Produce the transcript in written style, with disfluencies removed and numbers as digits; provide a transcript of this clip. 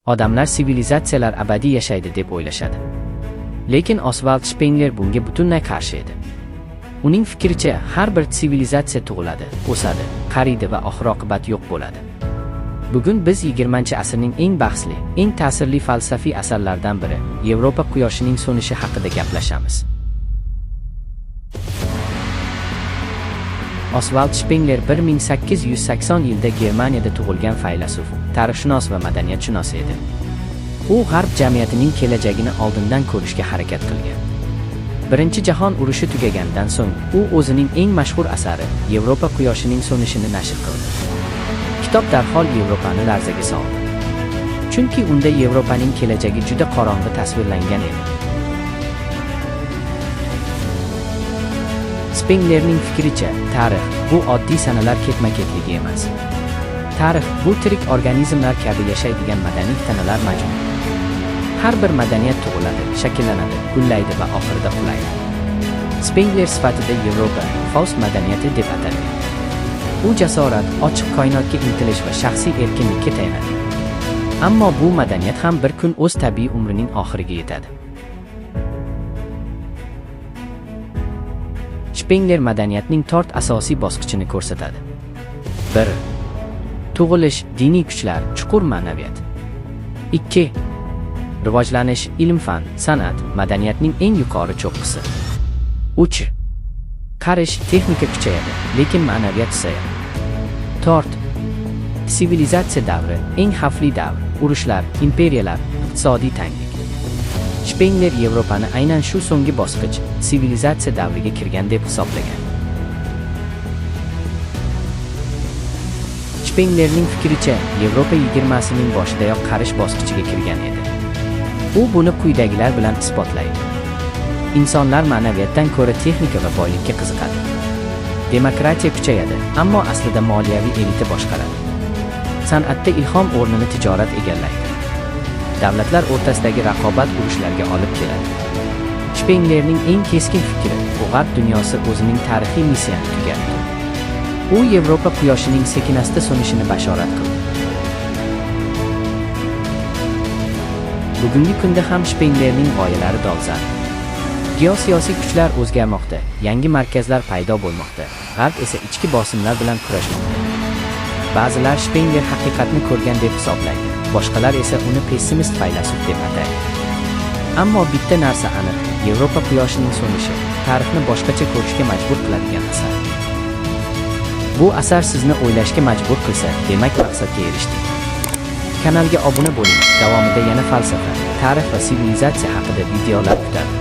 Odamlar sivilizatsiyalar abadiy yashaydi deb o'ylashadi. Lekin Osvald Shpengler bunga butunlay qarshi edi. Uning fikricha, har bir sivilizatsiya tug'iladi, o'sadi, qariydi va oxir-oqibat yo'q bo'ladi. Bugun biz 20-asrning eng bahsli, eng ta'sirli falsafiy asarlaridan biri, Yevropa quyoshining so'nishi haqida gaplashamiz. Osvald Shpengler 1880 yilda Germaniyada tug'ilgan faylasuf, tarixshunos va madaniyatshunos edi. U g'arb jamiyatining kelajagini oldindan ko'rishga harakat qilgan. Birinchi jahon urushi tugaganidan so'ng, u o'zining eng mashhur asari Yevropa quyoshining so'nishini nashr qildi. Kitob darhol Yevropani larzaga soldi. Chunki unda Yevropaning kelajagi juda qorong'i tasvirlangan edi. Spenglerning fikricha, tarix bu oddiy sanalar ketma-ketligi emas. Tarix bu tirik organizmlar kabi yashaydigan madaniy tanalar majmui. Har bir madaniyat tug'iladi, shakllanadi, gullaydi va oxirida qulaydi. Spengler sifatida Yevropa Faust madaniyati deb atalgan. U jasorat, ochiq koinotga intilish va shaxsiy erkinlikka tayanadi. Ammo bu madaniyat ham bir kun o'z tabiiy umrining oxiriga yetadi. Shpengler madaniyatning to'rt asosiy bosqichini ko'rsatadi. 1. Tug'ilish, diniy kuchlar, chuqur ma'naviyat. 2. Rivojlanish, ilm-fan, san'at, madaniyatning eng yuqori cho'qqisi. 3. Qarish, texnika kuchayadi, lekin ma'naviyat susayadi. 4. Sivilizatsiya davri, eng xavfli davr, urushlar, imperiyalar, iqtisodiy tanglik. Shpengler Yevropani aynan shu so'nggi bosqich, sivilizatsiya davriga kirgan deb hisoblagan. Shpenglerning fikricha, Yevropa 20-ning boshidayoq qarish bosqichiga kirgan edi. U buni quyidagilar bilan isbotlaydi. Insonlar ma'naviyatdan ko'ra texnika va boylikka qiziqadi. Demokratiya kuchayadi, ammo aslida moliyaviy elita boshqaradi. San'atda ilhom o'rnini tijorat egallaydi. Davlatlar o'rtasidagi raqobat urushlarga olib keladi. Shpenglerning eng keskin fikri, bu g'arb dunyosi o'zining tarixiy missiyani tugatdi. U Yevropa quyoshining sekin-asta so'nishini bashorat qildi. Bugungi kunda ham Shpenglerning g'oyalari dolzarb. Geosiyosiy kuchlar o'zgarmoqda, yangi markazlar paydo bo'lmoqda, G'arb esa ichki bosimlar bilan kurashmoqda. Ba'zilar Shpengler haqiqatni ko'rgan deb hisoblaydi, boshqalar esa uni pessimist faylasuf deb ataydi. Ammo bitta narsa aniq, Yevropa quyoshining so'nishi tarixni boshqacha ko'rishga majbur qiladigan asar. Bu asar sizni o'ylashga majbur qilsa, demak maqsadga erishdik. Kanalga obuna bo'ling, davomida yana falsafa, tarix va sivilizatsiya haqida videolar kutadi.